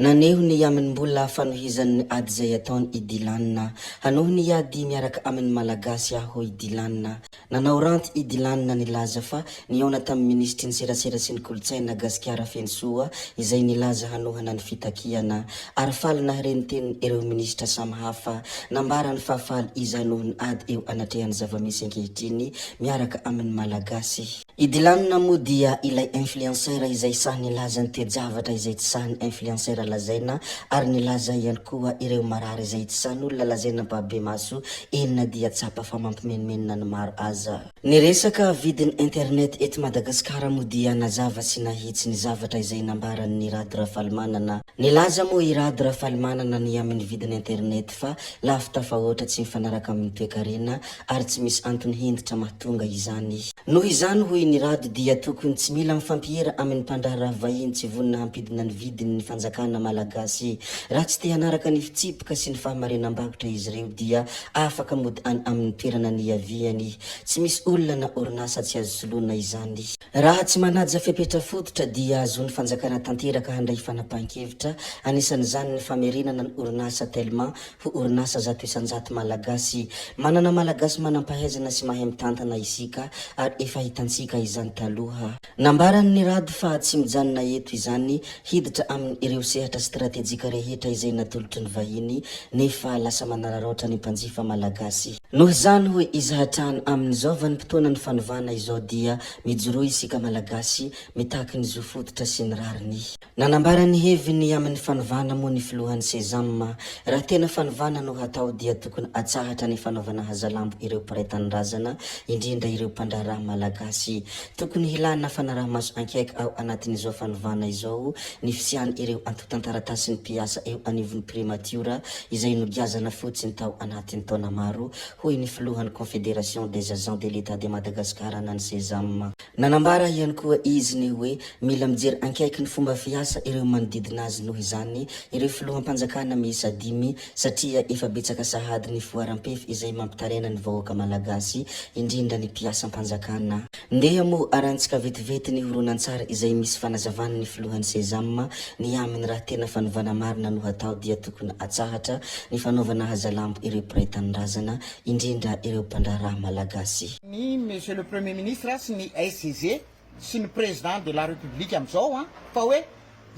Naneho ny amin'ny mbola fanohizany ny ady izay ataony i Dylan. Hanohy ny ady miaraka amin'ny Malagasy aho hoy Dylan. Nanao ranty i Dylan nilaza fa nihaona tamin'ny minisitry ny serasera sy ny kolontsaina Gasikara Fenosoa izay nilaza hanohana ny fitakiana. Ary faly nahare ny teniny ireo minisitra samy hafa. Nambarany fa faly izy hanohy ny ady eo anatrehan'ny zava-misy ankehitriny miaraka amin'ny Malagasy. I Dylan moa dia ilay influenceur izay sahy nilaza ny toe-javatra izay tsy sahin'ny influenceur lazaina ary nilaza ihany koa ireo marary izay tsy sahin'olona lazaina ampahibemaso eny na dia tsapa fa mampimenomenona ny maro aza. Ny resaka vidin'ny internet eto Madagasikara moa dia nazava sy nahitsy ny zavatra izay nambaran'i Rado Rafalimanana. Nilaza moa i Rado Rafalimanana ny amin'ny vidin'ny internet fa lafo tafahoatra tsy mifanaraka amin'ny toekarena ary tsy misy antony hentitra mahatonga izany. Noho izany, hoy ny Rado, dia tokony tsy mila mifampiera amin'ny mpandraharaha vahiny tsy vonona hampidina ny vidiny ny fanjakana malagasy. Raha tsy te hanaraka ny fitsipika sy ny fahamarinam-barotra izy ireo dia afaka mody any amin'ny toerana niaviany. Tsy misy olona na orinasa tsy azo soloina izany. Raha tsy manaja fepetra fototra dia zon'ny fanjakana tanteraka handray fanapahan-kevitra, anisan'izany ny famerenana ny orinasa Telma ho orinasa 100% Malagasy. Manana Malagasy manam-pahaizana sy mahay mitantana isika ary efa hitantsika izany taloha. Nambaran'ny Rado fa tsy mijanona eto izany, hiditra amin ireo sehatra stratejika rehetra izay natolotry ny vahiny nefa lasa manararaotra ny mpanjifa Malagasy. Noho izany hoy izy hatrany, amin'izao vanim-potoanan'ny fanovana izao dia mijoroa isika Malagasy mitaky ny zo fototra sy ny rariny. Nanambara ny heviny amin'ny fanovana moa ny filohan'ny Sezam. Raha tena fanovana no hatao dia tokony atsahatra ny fanaovana hazalambo ireo mpiray tanindrazana, indrindra ireo mpandraharaha malagasy. Tokony hilana fanaraha-maso ankaiky ao anatin'izao fanovana izao ny fisian'ireo antontan-taratasin'ny mpiasa eo anivon'ny primatiora izay nogiazana fotsiny tao anatin'ny taona maro, hoy ny filohan'ny Confédération des agents de l'Etat de Madagascar na ny Sezam. Nanambara ihany koa izy ny hoe mila mijery ankaiky ny fomba fiasa ireo manodidina azy noho izany ireo filoham-panjakana miisa dimy satria efa betsaka sahady ny fihoaram-pefy izay mampitaraina ny vahoaka malagasy indrindra ny mpiasam-panjakana. Ndeha moa arantsika vetivety ny horonantsary izay misy fanazavan'ny filohan'ny Sezam ny aminy raha tena fanovana marina no hatao dia tokony atsahatra ny fanaovana hazalambo ireo mpiray tanindrazana indrindra ireo mpandraharaha malagasy. Ny Monsieur le Premier Ministre sy ny SG sy ny Président de la République amin'izao an, fa hoe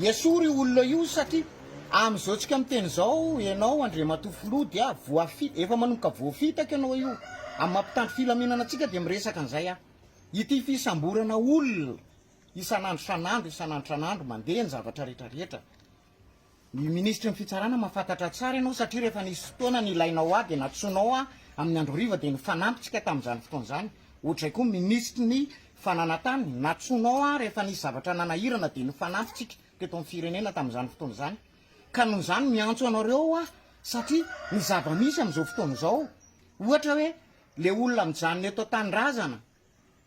esory io olona io satria amin'izao tsika miteny izao ianao Andriamatoa Filoha dia voafi, efa manomboka voafitaka ianao io, amin'ny maha mpitandro filaminana antsika dia miresaka an'izay aho. Ity fisamborana olona isan'andro isan'andro isan'andro isan'andro mandeha ny zavatra rehetra rehetra. Ny minisitry ny fitsarana mahafantatra tsara ianao satria rehefa nisy fotoana nilainao ahy dia nantsoinao aho amin'ny andro hariva dia nifanampy tsika tamin'izany fotoana izany. Ohatr'izay koa minisitry ny fananantany, nantsoinao aho rehefa nisy zavatra nanahirana dia nifanampy tsika teto amin'ny firenena tamin'izany fotoana izany. Ka noho izany miantso anareo aho satria ny zava-misy amin'izao fotoana izao ohatra hoe le olona mijanona eto an-tanindrazana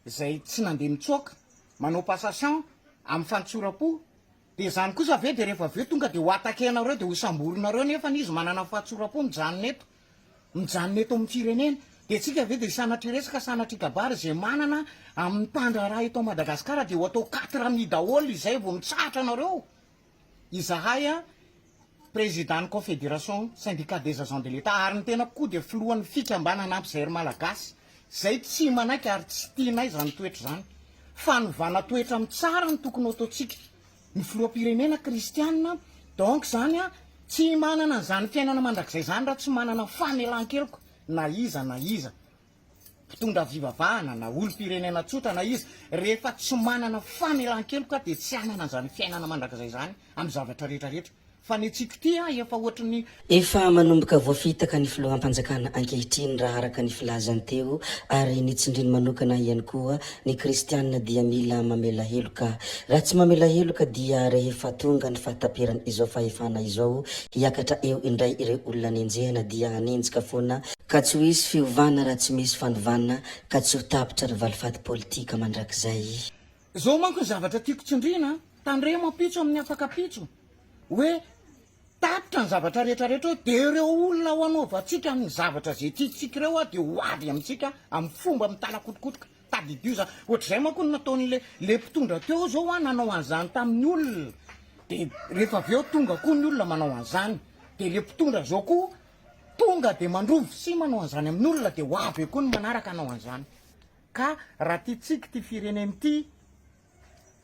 izay tsy nandeha mitsoaka, manao passation amin'ny fantsoram-po, dia izany kosa ve dia rehefa avy eo tonga dia ho attaquer-nareo dia ho samborinareo nefany izy manana ny fahatsoram-po mijanona eto, mijanona eto amin'ny firenena, dia tsika ve dia sanatria resaka sanatria kabary izay manana amin'ny mpandraharaha eto Madagasikara dia ho atao quatre amis daholo izay vao mitsahatra anareo? Izahay an, Président ny Confédération Syndicat des Agents de l'Etat ary ny tenako koa dia filohan'ny fikambanana Ampizair Malagasy izay tsy manaiky ary tsy tianay izany toetra izany. Fanovana toetra amin'ny tsara no tokony ho ataontsika. Ny filoham-pirenena kristiana donc izany an, tsy manana an'izany fiainana mandrakizay izany raha tsy manana famelan-keloka na iza na iza. mpitondra fivavahana na olom-pirenena tsotra na iza, rehefa tsy manana famelan-keloka dia tsy hanana an'izany fiainana mandrakizay izany amin'ny zavatra rehetra rehetra. Fa ny antsika ity an, efa ohatry ny. Efa manomboka voafitaka ny filoham-panjakana ankehitriny raha araka ny filazany teo ary nitsindriny manokana ihany koa ny kristianina dia mila mamela heloka. Raha tsy mamela heloka dia rehefa tonga ny fahataperan izao fahefana izao hiakatra eo indray ireo olona nenjehana dia hanenjika foana Ka tsy ho hisy fiovana raha tsy misy fanovana ka tsy ho tapitra ny valifaty politika mandrakizay. Zao manko ny zavatra tiako tsindriana an, tandremo ampitso amin'ny afak'ampitso hoe tapitra ny zavatra rehetra rehetra eo dia ireo olona ho anaovantsika amin'ny zavatra izay tiantsika ireo an dia ho avy amintsika amin'ny fomba mitalakotrokotroka, tadidio izany, ohatr'izay manko no nataon'le le mpitondra teo zao an nanao an'izany tamin'ny olona. De rehefa avy eo tonga koa ny olona manao an'izany, de le mpitondra zao koa tonga de mandrovy sy manao an'izany amin'ny olona de ho avy eo koa ny manaraka hanao an'izany. Ka raha tiantsika ity firenena ity,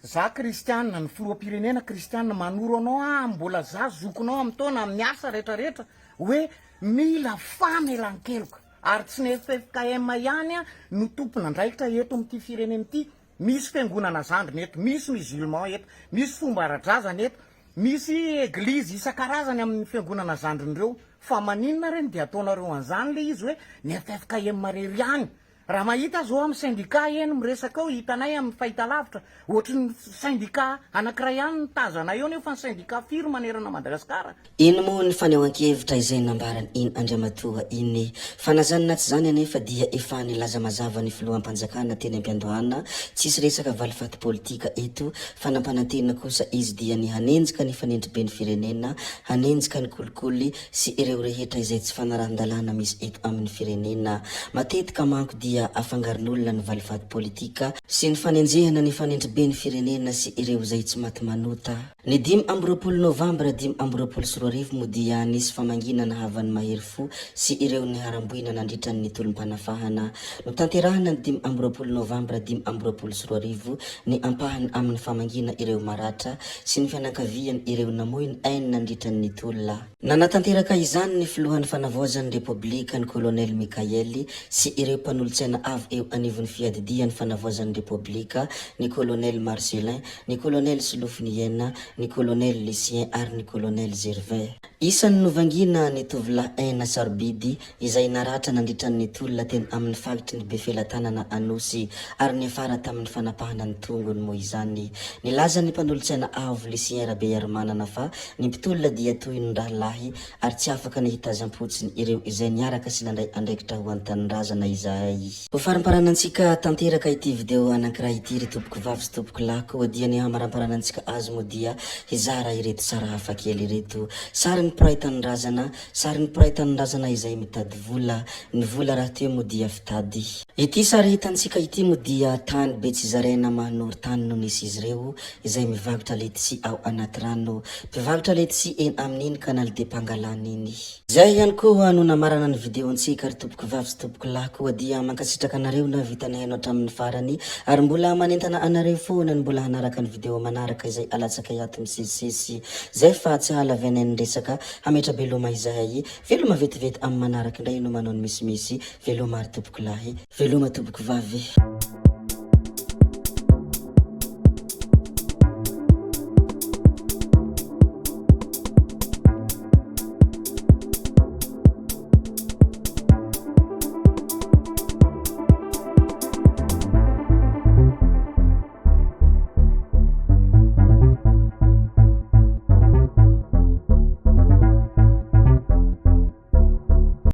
za kristiana, ny filoham-pirenena kristiana, manoro anao aho mbola za zokinao amin'ny taona, amin'ny asa rehetra rehetra, hoe mila famelan-keloka. Ary tsy ny ffkm ihany no tompon'andraikitra eto amin'ity firenena ity, Misy fiangonana zandriny eto, misy musulman eto, misy fomba ara-drazana eto, misy eglizy isan-karazany amin'ny fiangonana zandriny ireo. Fa maninona re no dia ataonareo an'izany ilay izy hoe ny ffkm irery ihany? Raha mahita aho izao amin'ny syndicat eny miresaka eo, hitanay amin'ny fahitalavitra, ohatry ny syndicat anankiray ihany no tazanay eo nefa ny syndicat firy manerana Madagasikara? Iny moa ny fanehoan-kevitra izay nambaran' iny Andriamatoa iny. Fa na zany na tsy zany anefa dia efa nilaza mazava ny filoham-panjakana teny am-piandohana, tsisy resaka valifaty politika eto, fa nampanantena kosa izy dia ny hanenjika ny fanendriben'ny firenena, hanenjika ny kolikoly sy ireo rehetra izay tsy fanarahan-dalàna misy eto amin'ny firenena. Matetika manko dia afangaron'olona ny valifaty politika sy ny fanenjehana ny fanendriben'ny firenena sy ireo izay tsy maty manota. Ny 25 novambra 2025 moa dia nisy famangiana nahavan'ny mahery fo sy ireo niharam-boina nandritra ny tolom-panafahana. Notanterahina ny 25 novambra 2025 ny ampahany amin'ny famangiana ireo maratra sy ny fianakavian' ireo namoy ny ainy nandritra ny tolona. Nanatanteraka izany ny filohan'ny Fanavaozan'ny Repoblika, ny Kolonely Mickaël, sy ireo mpanolotsaina avo eo anivon'ny Fiadidian'ny Fanavaozan'ny Repoblika, ny Kolonely Marcellin, ny Kolonely Solofoniaina, ny Kolonely Lucien ary ny Kolonely Gervais. Isan'ny novangiana ny tovolahy Aina Sarobidy izay naratra nandritra ny tolona teny amin'ny faritry ny Befelatanana Anosy ary niafara tamin'ny fanapahana ny tongony moa izany. Nilaza ny mpanolotsaina avo Lucien Rabearimanana fa ny mpitolona dia toy ny rahalahy ary tsy afaka ny hitazam-potsiny ireo izay niaraka sy nandray andraikitra ho an'ny tanindrazana izahay. Ho faramparanantsika tanteraka ity video anankiray ity ry tompoko vavy sy tompoko lahy koa dia ny hamaramparanantsika azy moa dia hizara ireto sary hafa kely ireto. Sarin'ny mpiray tanindrazana, sarin'ny mpiray tanindrazana izay mitady vola, ny vola rahateo moa dia fitady. Ity sary hitantsika ity moa dia tany Betsizaraina Mahanoro tany no nisy izy ireo izay mivarotra letisia ao anaty rano. Mpivarotra letisia eny amin'iny canal de Pangalane iny. Zay ihany koa no namarana ny video-ntsika ry tompoko vavy sy tompoko lahy koa dia mankasitraka anareo nahavita nihaino hatramin'ny farany ary mbola manentana anareo foana ny mbola hanaraka ny video manaraka izay alatsakay ato misesisesy zay fa tsy hahalavianay ny resaka hametra-beloma izahay veloma vetivety amin'ny manaraka indray no manao ny misimisy veloma ry tompoko lahy veloma tompoko vavy.